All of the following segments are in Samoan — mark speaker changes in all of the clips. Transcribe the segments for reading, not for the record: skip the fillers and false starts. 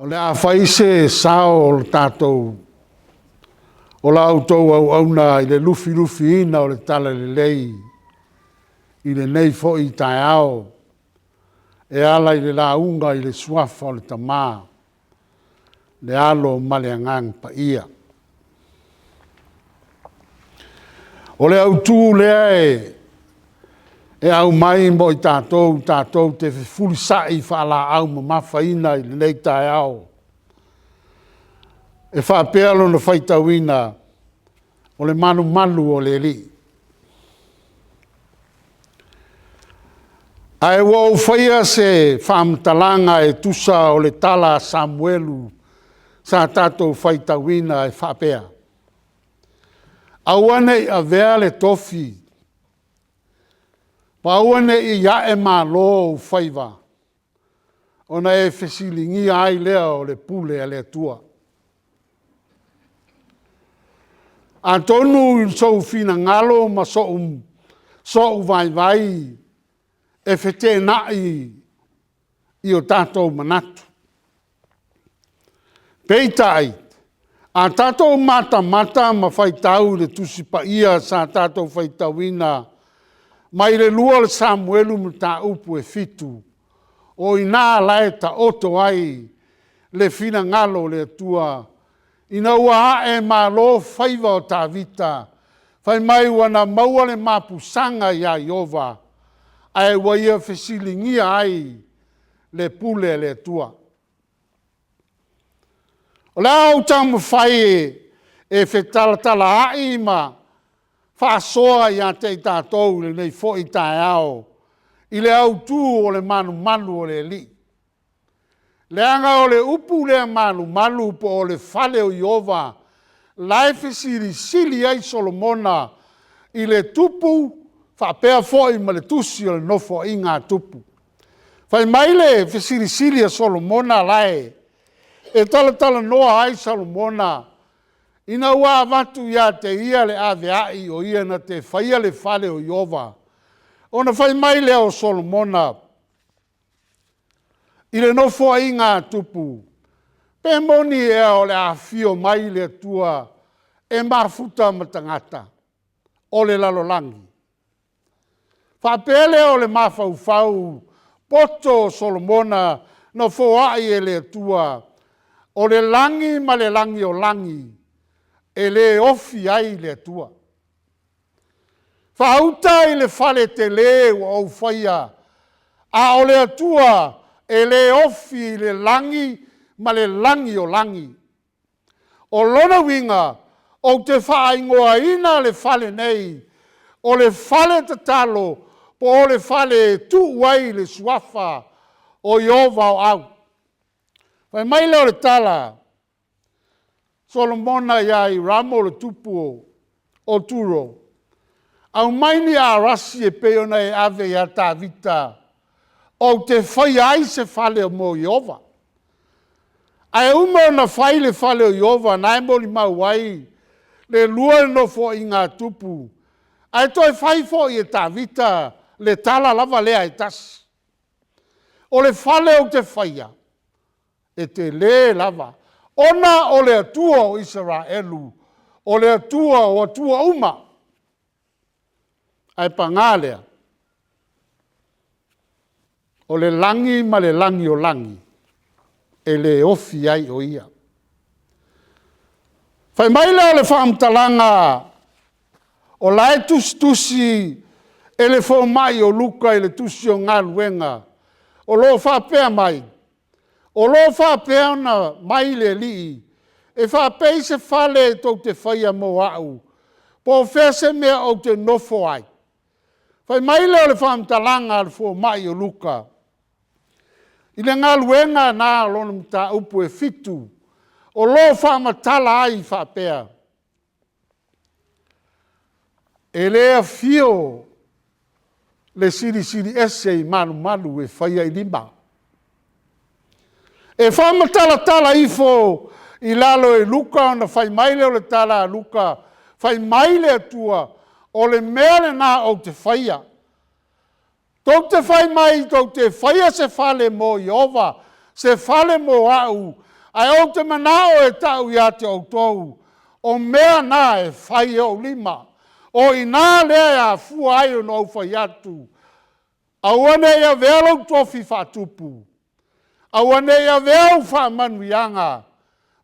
Speaker 1: O le a fai se sao o le tatou, o la outou auauna i le lufilufiina o le Talalelei i lenei foi taeao e ala i le lauga i le Suafa o le Tama, le Alo ma le Agaga Paia. O le autu lea e aumai mo i tatou tatou te fefulisai faalaau mamafaina i lenei taeao, e faapea lona faitauina, o le malumalu o le Alii. Ae ua ou faia se faamatalaga e tusa o le tala a Samuelu sa tatou faitauina e faapea, aua ne i avea le tofi ma aua ne i ae malo ou faiva ona e fesiligia ai lea o le pule a le Atua. Atonu i sou finagalo ma sou vaivai e feteenai i o tatou manatu. Peitai, a tatou matamata ma faitau i le Tusi Paia sa tatou faitauina mai le 2 Samuelu mataupu e 7, o i ina la e taoto ai le finagalo o le Atua ina ua ae malo faiva o Tavita, fai mai ua na maua le mapusaga ia Ieova, ae ua ia fesiligia ai le pule a le Atua. O le a ou taumafai e fetalatalaai ma faasoa ia te i tatou i lenei foi taeao i le autu o le malumalu o le Alii. Leaga o le upu lea malumalu po o le fale o Ieova, la e fesilisili ai Solomona i le Tupu faapea foi ma le tusi o le Nofoaiga a Tupu. Fai mai le fesilisili a Solomona la e talatalanoa ai Solomona ina ua avatu ia te ia le aveai o ia na te faia le fale o Ieova, ona fai mai lea o Solomona i le Nofoaiga a Tupu, pe moni ea o le a afio mai le Atua e mafuta ma tagata o le lalolagi? Faapea lea o le mafaufau poto o Solomona na foai e le Atua, o le lagi ma le lagi o lagi, e le ofi ai le Atua. Faauta i le fale tele ua ou faia, a o le Atua e le ofi i le lagi ma le lagi o lagi. O lona uiga, ou te faaigoaina le fale nei, o le fale tatalo po o le fale e tuu ai le suafa o Ieova o Au. Fai mai lea o le tala Solomona ia Hiramo o le tupu o Turo, aumai ni arasi e pei ona e ave ia Tavita ou te faia ai se fale mo Ieova. Ae uma ona fai le fale o Ieova na e molimau ai le 2 Nofoaiga a Tupu, ae toe fai foi e Tavita le tala lava lea e tasi. O le fale ou te faia, e tele lava, ona o le Atua o Isaraelu, o le Atua o atua uma. Ae paga lea, o le lagi ma le lagi o lagi, e le ofi ai o Ia. Fai mai lea o le faamatalaga o la e tusitusi e le fomai o Luka i le tusi o Galuega, o lo o faapea mai, o lo o faapea ona mai le Alii, e faapei se fale tou te faia mo au, po o fea se mea ou te nofo ai? Fai mai lea o le faamatalaga a le fomai o Luka, i le galuega lena o lona mataupu e 7, o lo o faamatala ai faapea, e le afio le Silisili Ese i malumalu e faia i lima. E faamatalatala ifo i lalo e Luka ona fai mai lea o le tala a Luka, fai mai le Atua, o le mea lena ou te faia. Tou te fai mai tou te faia se fale mo Ieova, se fale mo au, Ae ou te manao e tau ia te outou, o mea na e fai e ou lima. O i ina lea e afua ai ona ou fai atu, aua ne i avea lou tofi faatupu, aua ne i avea au faamanuiaga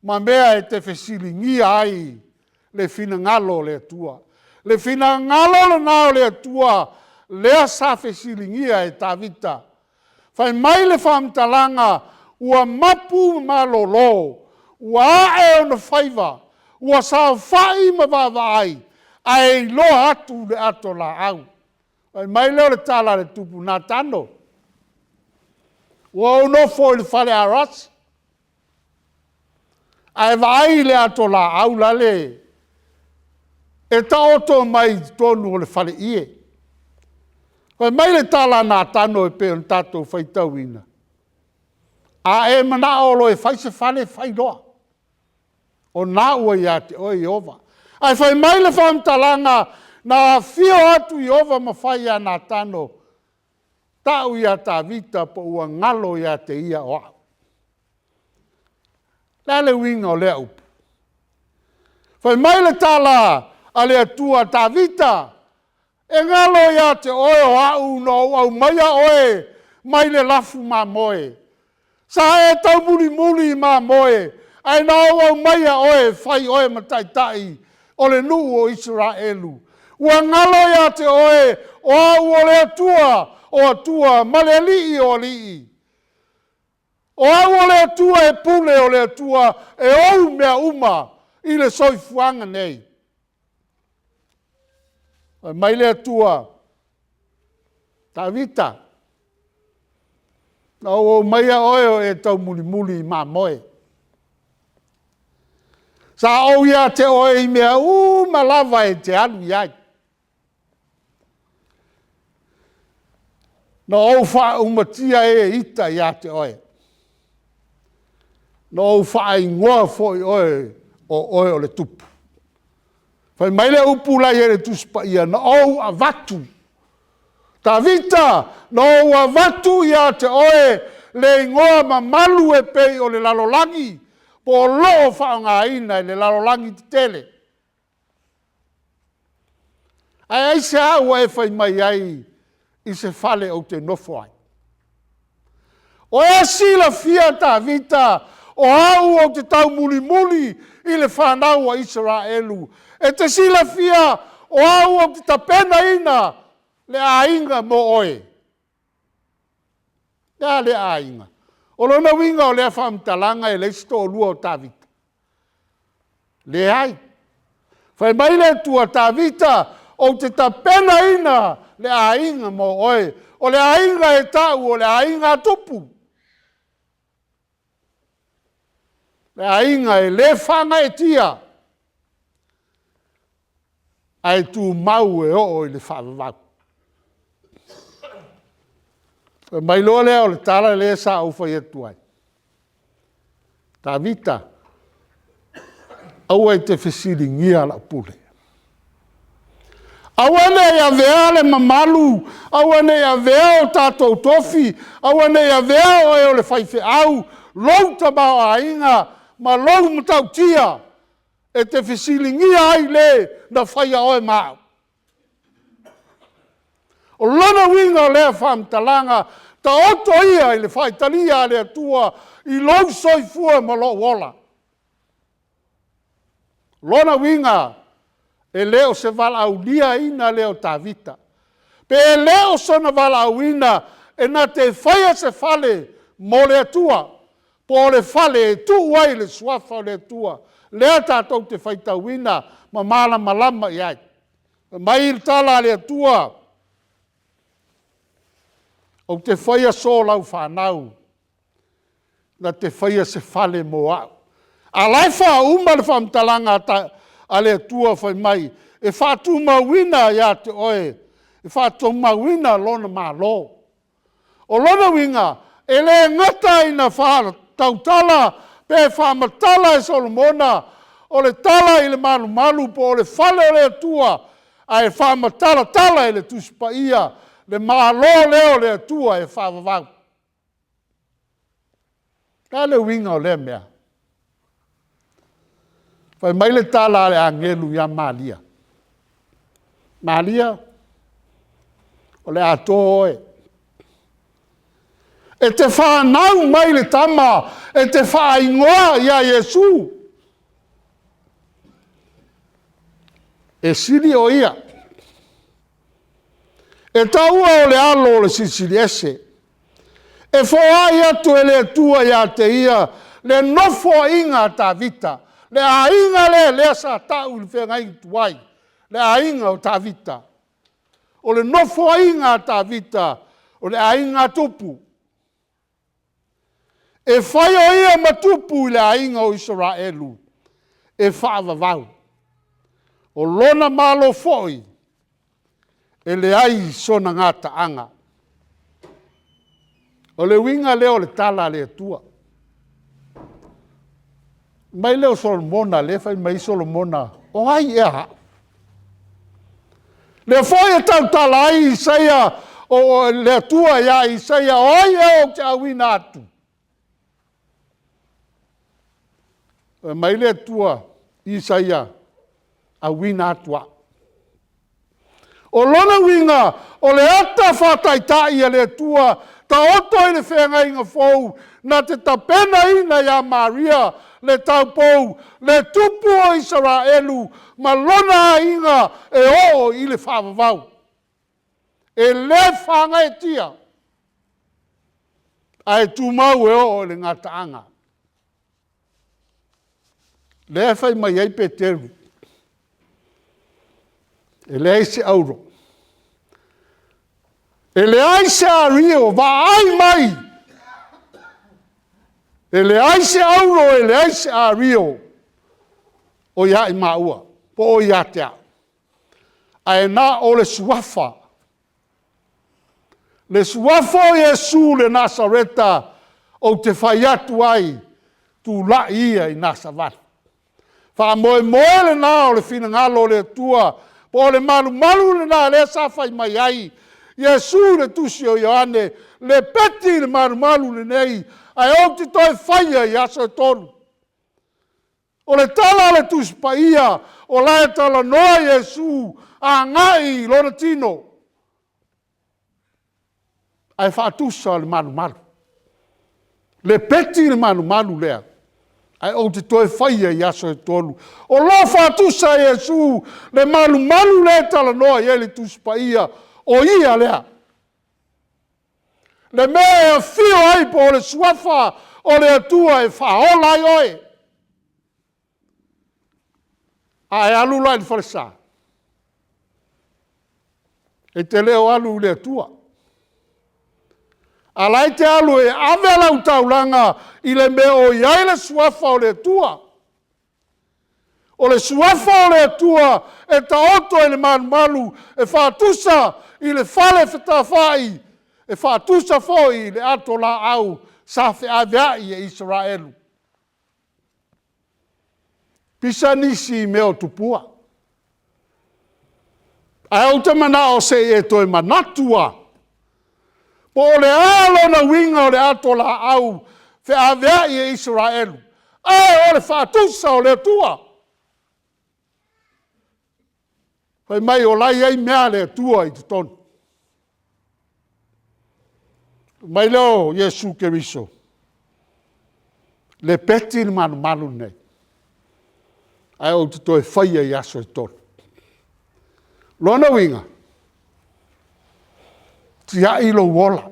Speaker 1: ma mea e te fesiligia ai le finagalo o le Atua. Le finagalo lena o le Atua lea sa fesiligia e Tavita. Fai mai le faamatalaga, ua mapu ma malolo, ua ae ona faiva, ua saofai ma vaavaai, ae iloa atu le ato laau. Fai mai lea o le tala a le tupu Natano, ua ou nofo i le fale Arasi, ae vaai i le ato laau lale e taoto mai i totonu o le faleie. Fai mai le tala a Natano e pei ona tatou faitauina, a e manao loa e fai se fale, fai loa, o lena ua ia te oe Ieova. Ae fai mai le faamatalaga, na afio atu Ieova ma fai ia Natano, tau ia Tavita po ua galo ia te ia o au. O le a le uiga o lea upu? Fai mai le tala a le Atua, Tavita, e galo ia te oe o au na ou aumaia oe mai le lafu mamoe. Sa e taumulimuli i mamoe, ae na ou aumaia oe e fai oe ma taitai o le nuu o Isaraelu. Ua galo ia te oe o au o le Atua o Atua ma le Alii o Alii. O au o le Atua e pule, o le Atua e ou mea uma i le soifuaga nei. Fai mai le Atua, Tavita, na ou aumaia oe o e taumulimuli i mamoe. Sa ou ia te oe i mea uma lava e te alu i ai. Na ou faaumatia e ita ia te oe. Na ou faaigoa foi oe o oe o le tupu. Fai mai le upu la e i ai i le Tusi Paia, na ou avatu, Tavita, na ou avatu ia te oe le igoa mamalu e pei o le lalolagi po o lo o faaaogaina e le lalolagi tetele. Ae aisea ua e fai mai ai i se fale ou te nofo ai? O e silafia Tavita, o au ou te taumulimuli i le fanau a Isaraelu. E te silafia o au ou te tapenaina le aiga mo oe. O le a lea aiga? O lona uiga o lea faamatalaga e leai se toalua o Tavita? Leai. Fai mai le Atua, Tavita, ou te tapenaina le aiga mo oe. O le aiga e tau o le aiga a tupu. O le aiga e le faagaeetia, ae tumau e oo i le faavavau. Fai mai loa lea o le tala lea sa ou fai atu ai, Tavita, aua e te fesiligia lau pule. Aua ne i avea le mamalu, aua ne i avea o tatou tofi, aua ne i avea oe o le faifeau, lou tamaoaiga ma lou matautia e te fesiligia ai le na faia oe ma au. O lona uiga o lea faamatalaga, taoto ia i le faitalia a le Atua i lou soifua ma lou ola. O lona uiga, e le o se valaauliaina lea o Tavita, pe le o sona valaauina e na te faia se fale mo le Atua, po o le fale e tuu ai le suafa o le Atua, lea tatou te faitauina ma malamalama i ai. Fai mai le tala a le Atua, ou te faia so lau fanau na te faia se fale mo au. A o la e faauma le faamatalaga a le Atua fai mai, e faatumauina ia te oe, e faatumauina lona Malo. O lona uiga, e le gata ina faatautala pe faamatala e Solomona o le tala i le malumalu po o le fale o le Atua, ae faamatalatala e le Tusi Paia le Malo lea o le Atua e faavavau. O le a le uiga o lea mea? Fai mai le tala a le agelu ia Maria, Maria, o le a to oe. E te fanau mai le tama e te faaigoa ia Iesu. E sili o ia. E taua o le Alo o le Silisili Ese. E foai atu e le Atua ia te ia le nofoaiga a Tavita, le aiga lea, lea sa tau i le feagaiga tuai, le aiga o Tavita. O le nofoaiga a Tavita, o le aiga a Tupu. E fai o ia ma tupu i le aiga o Isaraelu e faavavau. O lona Malo foi, e leai sona gataaga. O le uiga lea o le tala a le Atua. Fai mai lea o Solomona, lea e fai mai ai Solomona, o ai ea au? Lea foi e tautala ai Isaia, o le Atua ia Isaia, o ai ea ou te auina atu? Fai mai le Atua, Isaia, auina atu au. O lona uiga, o le ata faataitai a le Atua, taoto i le feagaiga fou, na te tapenaina ia Maria le taupou, le tupu o Isaraelu ma lona aiga e oo i le faavavau. E le fagaeetia, ae tumau e oo i le gataaga. Lea e fai mai ai Peteru, e leai se auro, e leai se ario, vaai mai, e leai se auro, e leai se ario o ia i maua po o ia te au, ae na o le Suafa, le Suafa o Iesu o Nasareta ou te fai atu ai, tulai ia ina savali. Faamoemoe lena o le finagalo o le Atua, po o le malumalu lena lea sa fai mai ai Iesu i le tusi o Ioane, lepeti le malumalu lenei, ae ou te toe faia i aso e 3. O le tala a le Tusi Paia, o la e talanoa Iesu agai i lona tino, ae faatusa o le malumalu. Lepeti le malumalu lea, ae ou te toe faia i aso e 3. O lo o faatusa e Iesu le malumalu lea e talanoa i ai le Tusi Paia, o Ia lea. Le mea e afio ai po o le Suafa o le Atua e faaola ai oe. A e alu la i le falesa, e te le o alu i le Atua, a o la e te alu e ave lau taulaga i le mea o i ai le Suafa o le Atua. O le Suafa o le Atua e taoto i le malumalu e faatusa i le fale fetafai, e faatusa foi i le atolaau sa feaveai e Isaraelu. Pisa nisi i mea o tupua, ae ou te manao se i e toe manatu lava, po o le a lona uiga o le atolaau feaveai e Isaraelu, a o le faatusa o le Atua. Fai mai o la e i ai mea a le Atua i totonu. Fai mai lea o Iesu Keriso, lepeti le malumalu lenei, ae ou te toe faia i aso e 3. O lona uiga, tiai lou ola,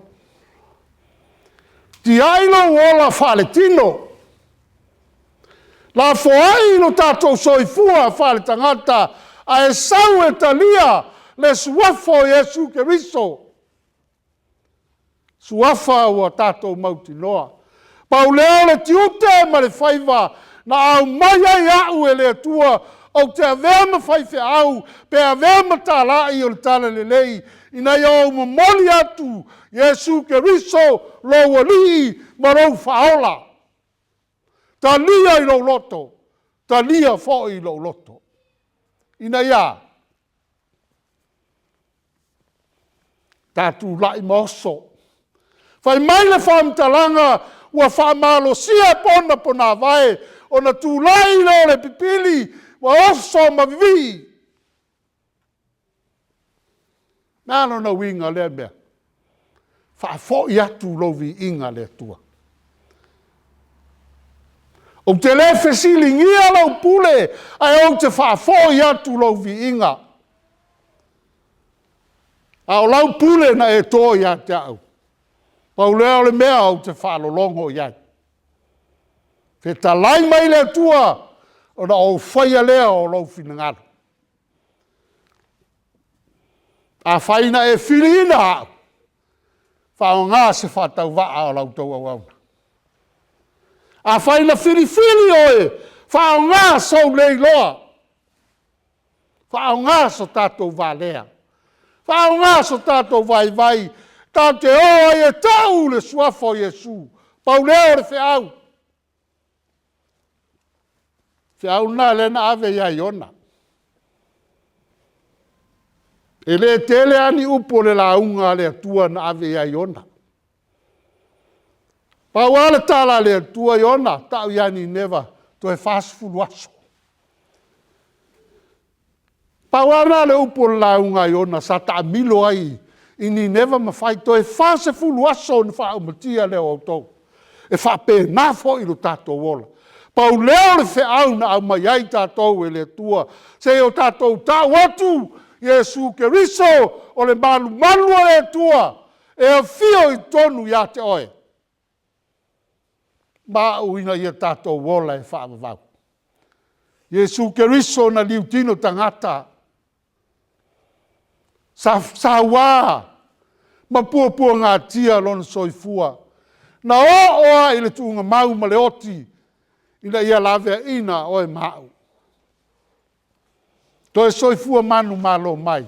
Speaker 1: tiai lou ola faaletino, lafoai lo tatou soifua faaletagata ae sau e talia le suafa o Iesu Keriso, suafa ua tatou mautinoa. Pau lea o le tiute ma le faiva na aumai ai au e le Atua ou te avea ma faifeau pe avea ma talai o le Talalelei ina ia ou momoli atu Iesu Keriso lou Alii ma lou Faaola. Talia i lou loto, talia foi i lou loto. Ina ia a? Ta tulai ma oso. Fai mai le faamatalaga, Ua faamalosia pona ponavae, ona tulai lea o le pipili ua oso ma vivii. O le a lona uiga o lea mea? Faafoi atu lou viiga i le Atua. Ou te le fesiligia lau pule, ae ou te faafoi atu lou viiga. A o lau pule na e to ia te au, pau lea o le mea ou te faalologo i ai. Fetalai mai le Atua, ona ou faia lea o lou finagalo. Afai na e filiina au, faaaoga se faatauvaa o la outou auauna. Afai na filifili oe, faaaoga sou leiloa, faaaoga so tatou valea, faaaoga so tatou vaivai tatou te o ai e tau le Suafa o Iesu. Pau lea o le feau. O le feau lena lea na ave ia Iona. E le tele lava ni upu o le lauga a le Atua na ave ia Iona. Pau lava le tala a le Atua, “Iona, tau ia Nineva toe 40 aso.” Pau lava lena o le upu o le lauga a Iona sa taamilo ai i Nineva ma fai, toe 40 aso ona faaumatia lea o outou. E faapena foi lo tatou ola. Pau lea o le feau na aumai ai tatou e le Atua, se i o tatou tau atu, Iesu Keriso o le malumalu o le Atua e afio i totonu ia te oe ma au ina ia tatou ola e faavavau. Iesu Keriso na liutino tagata, sa saua ma puapuagatia lona soifua, na oo lava i le tuugamau ma le oti ina ia laveaiina oe ma au. Toe soifua manumalo mai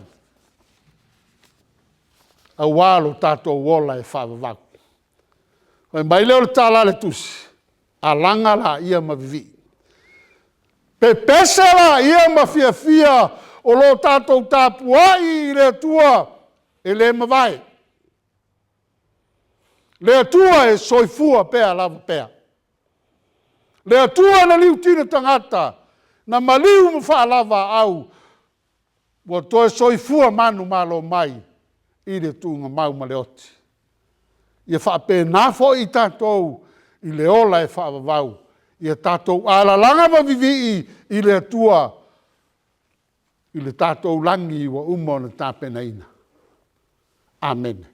Speaker 1: aua lo tatou ola e faavavau. Fai mai lea o le tala a le Tusi, alaga laia ma vivii, pepese laia ma fiafia o lo o tatou tapuai i le Atua e le mavae. Le Atua e soifua pea lava pea. Le Atua na liutino tagata, na maliu ma faalauvaaau, ua toe soifua manumalo mai i le tuugamau ma le oti. Ia faapena foi tatou i le ola e faavavau. Ia tatou alalaga ma vivii i le Atua i le tatou lagi ua uma ona tapenaina. Amene.